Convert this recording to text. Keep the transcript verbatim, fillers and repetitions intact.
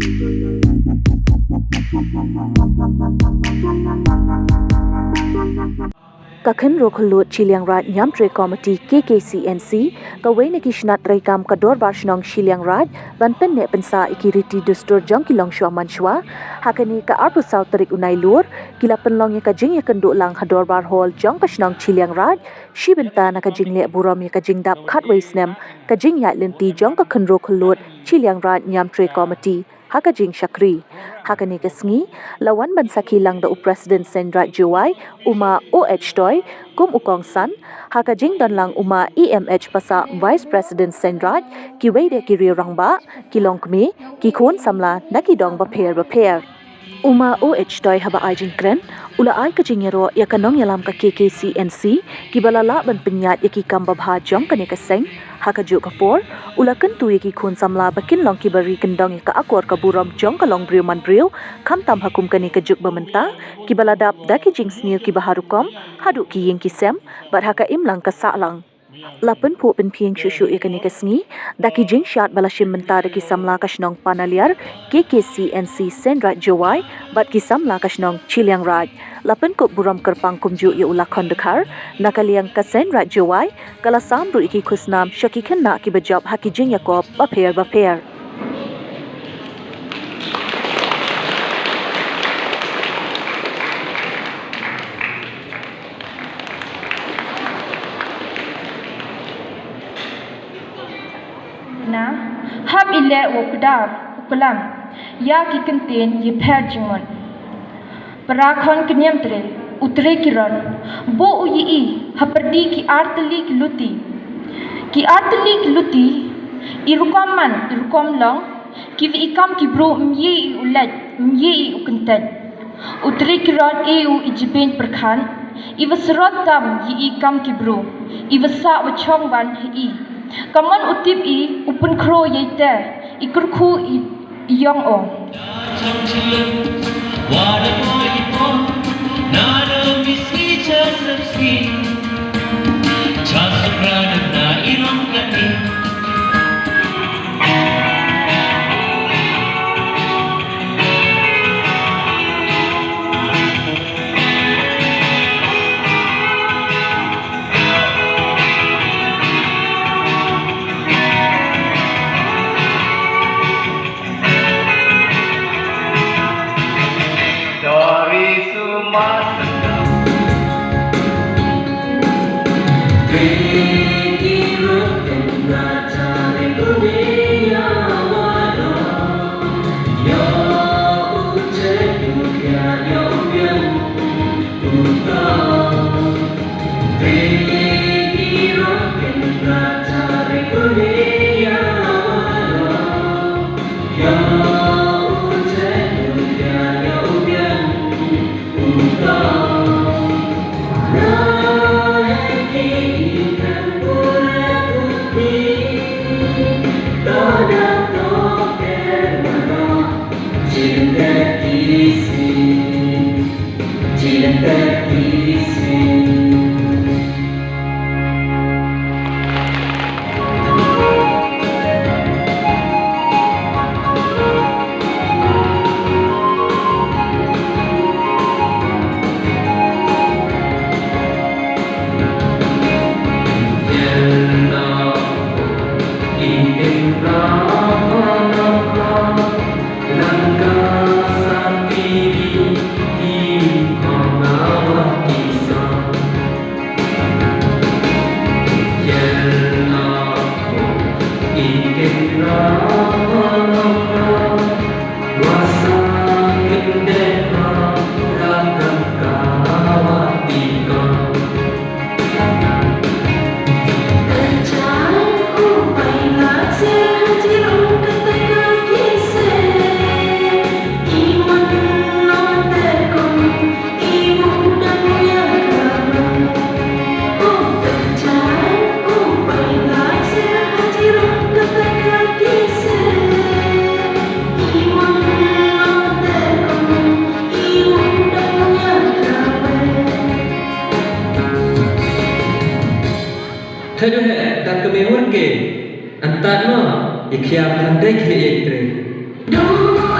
Ka Khynroo Khyllood Chilliangraij Niamtre Committee, K K C N C, kawei na ki shnat treikam ka Dorbar Shnong Chilliangraij, ban pynneh pynsah ïa ki riti dustur jong ki longshuwa manshuwa. Ha kane ka arphew saw tarik u Nailur, ki la pynlong ïa ka jingïakynduh lang ha Dorbar Hall jong ka shnong Chilliangraij, shi bynta na ka jingleh burom ïa ka jingdap khatwei snem ka jingïaid lynti jong ka Khynroo Khyllood Chilliangraij Niamtre Committee ha ka jingshakri. Ha kane ka sngi, la wan ban sakhi lang da u President Seiñraij Jowai, u Ma O H Toi, kum u kongsan, ha ka jingdon lang u Ma E M H Passah, Vice President Seiñraij, kiwei de ki riew rangbah, ki longkmie, ki khun samla na ki dong bapher bapher. U Ma O H Toi haba ai jingkren, u la ai ka jingïaroh ïa ka nongïalam ka K K C N C, kiba la lah ban pynïaid ïa ki kam babha jong kane ka seng. Ha kajuh ka por, u la kyntu ïa ki khun samla ba kin long kiba ri kyndong ïa ka akor ka burom jong ka longbriew manbriew, khamtam ha kum kane ka juk ba mynta, kiba la dap da ki jingsniew kiba ha rukom, haduh ki ïing ki sem, bad ha ka imlang ka sahlang. La pynphuh pynphieng shuh shuh ïa kane ka sngi, da ki jingshad ba la shim bynta da ki samla ka shnong Panaliar, K K C N C Seiñraij Jowai, bad ki samla ka shnong Chilliangraij. La pynkup burom kyrpang kumjuh ïa u Lakhon Dkhar, na ka liang ka Seiñraij Jowai, ka la sam ruh ïa ki khusnam sha ki khynnah kiba jop ha ki jingïakop bapher bapher. Na, hap i leh u kdar, u klam, ïa ki kyntien ïapher jingmut. Para khon ka Niamtre, u Tre Kirot, buh u ïa i, ha pyrdi ki artylli ki luti. Ki artylli ki luti, i rukom man, i rukom long, kiwei i kam ki briew ym ïa i u leit, ym ïa i u kyntait. U Tre Kirot i u i jibeiñ pyrkhat, iwa syrot tam ïa i kam ki briew, iwa sah wa chong wan ha i. Kamon u tip i, u pynkhroo ïa i te, i kyrkhu i ïong o. Thadu he, da kame wan ke, antat no, i khiam than dei khlieh ïa i Tre.